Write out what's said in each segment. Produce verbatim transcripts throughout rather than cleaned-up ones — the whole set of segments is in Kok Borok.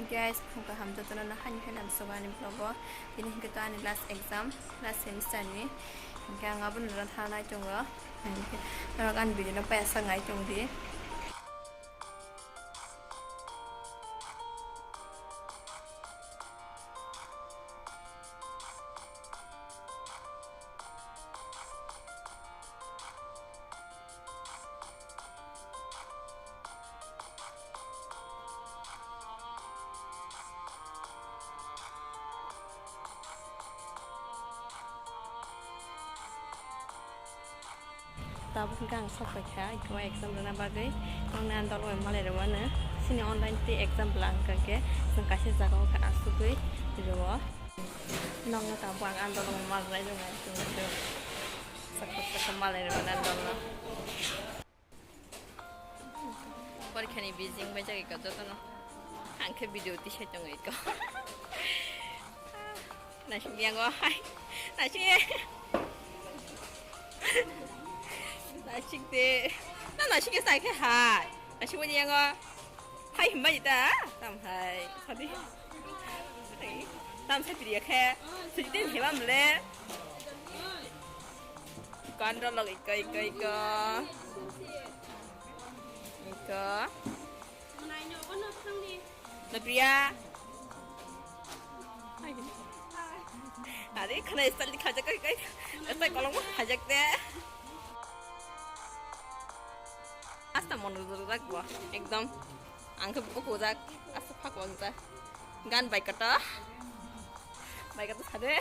Guys, phung kaham jotono no hani phai lam soba ani vlog o. Tini hinkhe to ani last exam, last semester ni. Hinkhe ang abono ro thana nai tongo. Hinkhe norok ani video no paiya sak nai tong di. Tabuk hwnkhe ang sok paikha, iko exam rwna bagwi. Nokni andolo malai rwmano. Chini online tei exam bwla wngkha khe, chwng kaisa jagao khe asugwi rwo. Nokno tabuk ang andolo malai rwmano, chwng sakha sakha malai rwmano andolo. Porikha ni bijing bai jagwi ka jotono. Ang khe video tisai tongo iko. Naisik yango hai. Naisik. Naisik de. Na naisik ke sai khe hai. Naisik wani yango. Hai himba ita. Tam hai. Sadi. Tam sai piriya khe. Sadi ten himam le. Kandro log iko iko iko. Iko. Na Priya. Are khana style di khajak kai kai. Style kolong mo khajak de. Asta mon rujak bo ekdom. Ang khe buko jak. Asta phak wang jak. Gan bai kata. Bai kata sade.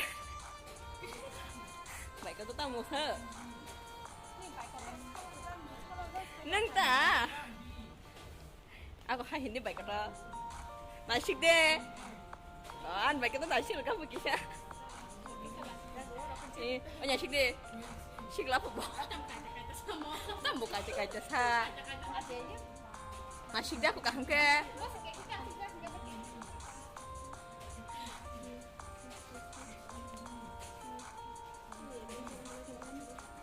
Bai kata ta mo sa. Nang ta. Ako hai hindi bai kata. Naisik de. Oh, an bai kata naisik ka bu kisa. Eh, oh, naisik de. Sik la bo. Tam bo kacha kacha sa. Naisik de ako kaham ke.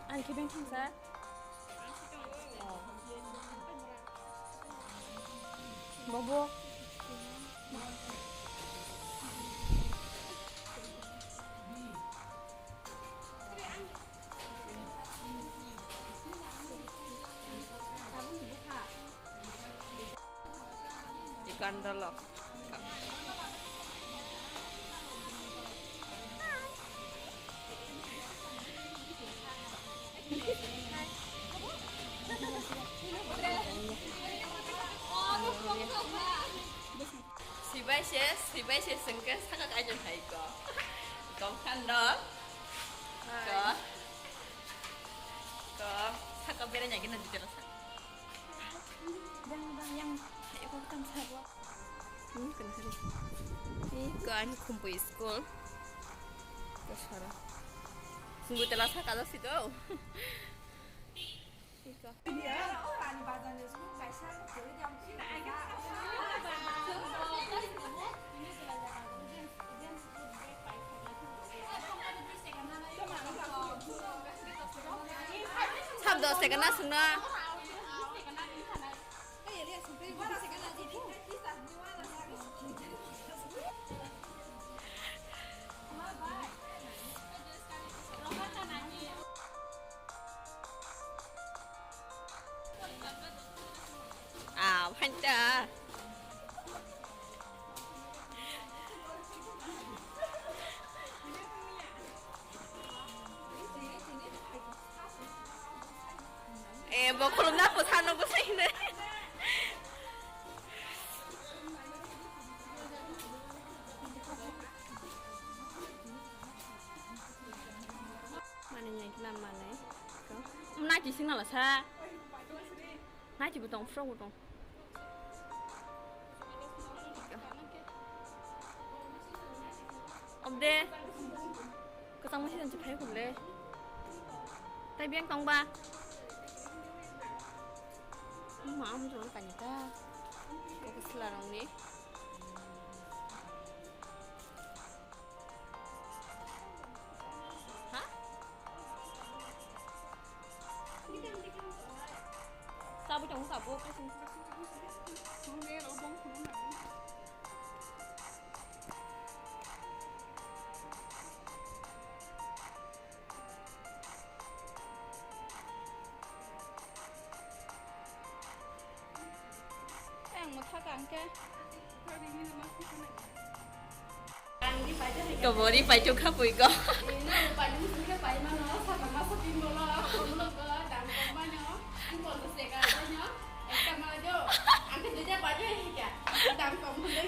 Ang khe beng thangsa. Bobo. Ikan dolok. Sibai se, sibai se sengke saka kaijak hai ko. Kom khan dol. Ko. Ko. Saka bere nyagi na dikela saka. Bang, bang, yang, hai, aku kan sabo. Hmm, kena hari. Ih, ko ani khumpu school. Ko sara. Khumpu tela saka do sido. Ih, ko. Sam dos taka na sung na. Ah, phanta. Eh, bo khulumna pho sano bo sai ne. Mani nyai kna mani. Nai ti sing nala sa. Nai ti butong, frog butong. Obde. Kasang masi dan cepai kumle. Tai biang tong ba. Ma am jol kani ta. Ko kesla rong ni. Ha? Sabu tong sabu kasing. Kobori paito khapui ko.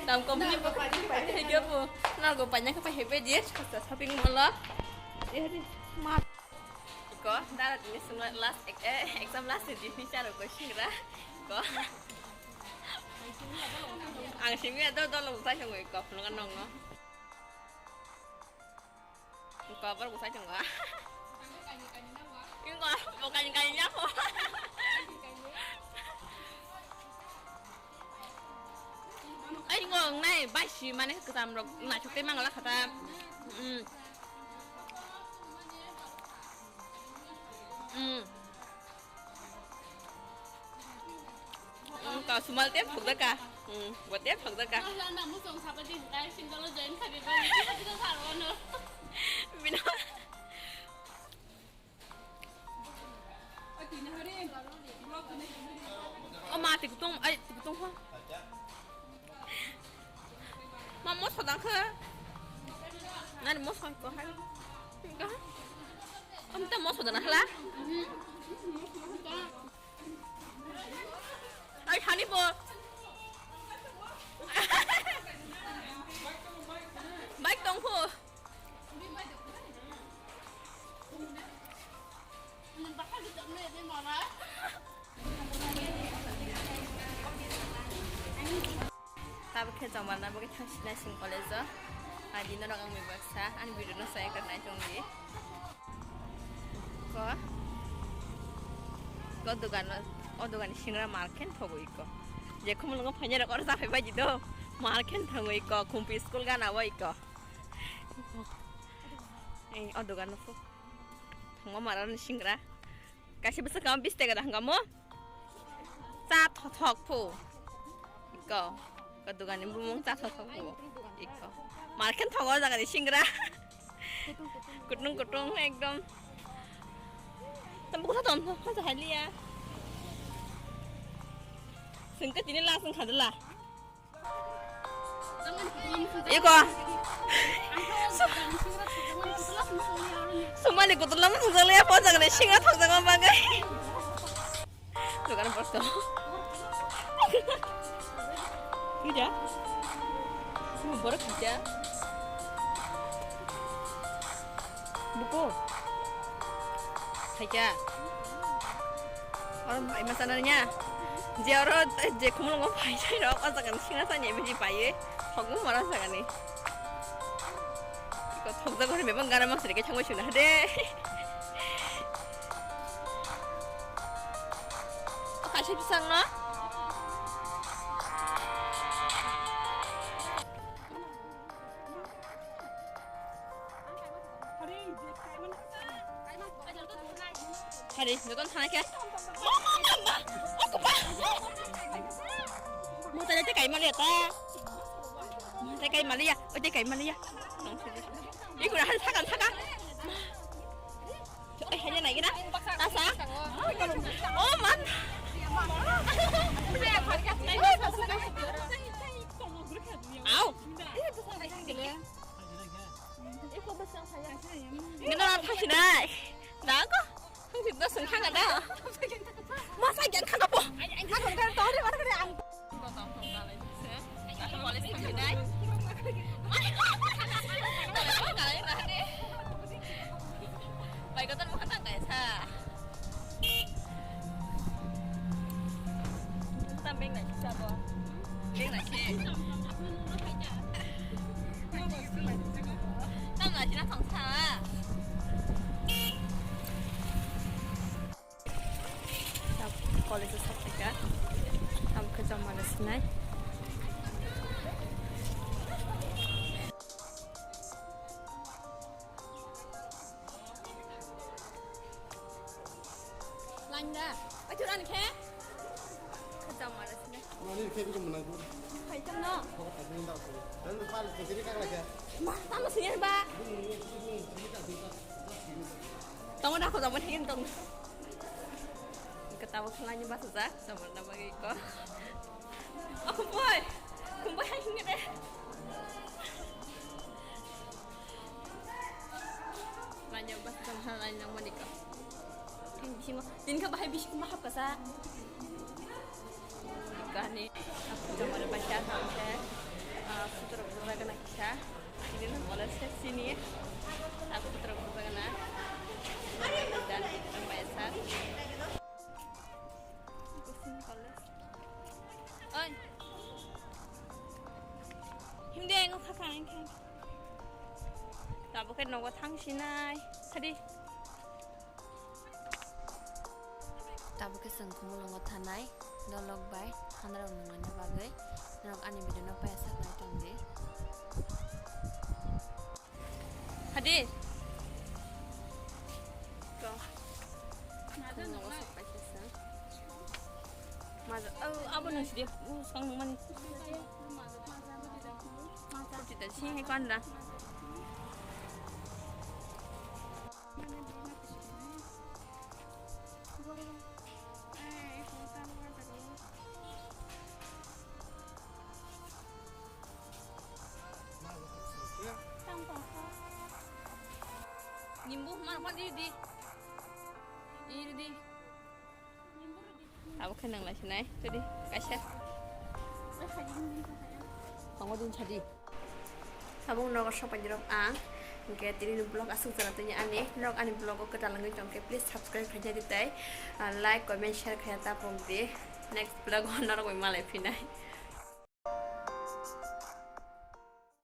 Dam kom ni bo paito khe bo. Nago paina khe pai hebe je shopping mall o. Ko dara tini sumla last ek-, eh, exam last ni tini charo ko singra. Ko. Ang simi ado dolo bukai songwi ko phunga nongo. Ko abor bukai songwa. Ingo bukai kai nya ko. Ai ingo nai bai si mane kwtam rok na chukte mangala khata. Mm. Mm. Mm, ka sumal tem thok da ka. Mm, bo tem thok da ka. Bino. O ma, tik tong, ai, tik tong ho. Ma, moso dang khe. Nani moso ko hai. Ko. Am ta moso dana hala. Ai, hani bo. Bike tong kho. Tabuk khe chongmarna bagwi thangsinai chwng college-o. Adi norok ang bai baksa ani video no sai kar nai tongdi. Ko, ko dogano, o dogani singra mar khe thogwi ko. Je khumulwngo phainai rok oro chaphai bai di do. Mar khe thogwi ko, khumpi school gana bai ko. Ei, o dogano phu. Thangma marani singra. Kaisa bwswk kamo bish taka da hwnkha mo? Cha thothok phu. Iko. Iko dogani bumung cha thothok phu. Iko. Mar khe thogo jagani singra. Kutung kutung ekdom. Tam bukha tom, tom, tom, haliya. Sengke tini la sengkha dala. Iko. Sumali kutulama sujale ya pojak ni singa thokjak ma bagai. Dokan posto. Kija. Borok kija. Buko. Khaikya. Oro mai masa nanya. Je oro je khumulungo phai sai rok o jaga ni singa sanya biji paiye. Thokmo mara jaga ni. Ko thokjak gore bebang gara masri ke thangoi suna de. O kaisa pisang no. Hari, joton thana khe. Ma, ma, ma, ma. O kupa. Mo tele te kai maliya ta. Mo te kai maliya. O te kai maliya. Ikura hari saka, saka. Oi, hanya lagi na. Tasa. Oh, man. Au. Gana thangsinai. Da ko. Thangsi da sung thanga da. Masa gyan thanga po. College thangsinai. Bai ko tan mo khan thang kaisa. Tam beng nai sabo. Beng nai se. Tam nai sina thang sa. College o sakha. Tam khe joma le sinai. Lain da. Oi, thurani khe? Khajam mara sini. Mani khe bikon mwnang ko. Hai tang no. Khok tak ni dau ko. Dan pa le kiri kak la kya? Ma, tamo sini ba. Tamo da khajam mara hin tong. Ketawa khalani basa jak, sama nama ko. Aku Kasa. Gani. Jamare paisa tangse. Sutra bukhuk bagana kisa. Ini nang college se sini. Sutra bukhuk bagana. Dan paisa. Oi. Hindi ang kakang kang. Tabuk ke nogo thang sinai. Hadi. Tabuk ke sengkumu longo thanai. Dolok bai hanrok nangna bagwi. Nok ani video no paya sak nai tong di. Hadi. Ko. Maja nungla. Maja, oh, abo nang sidi, oh, sang nungmani. Maja. Maja. Sini hai kanda. Nimbu mana kwan di di. Iri di. Abo khe nang lai sinai. Tadi kaisa. Tongo din sadi. Abo nogo sopai dirok ang. Hingke tini ni vlog asuk jana tini ani. Norok ani vlog o kwtal wngwi tongkhe please subscribe khaina di tai. Like, comment, share khaina tapok di. Next vlog o norok bai malai phinai.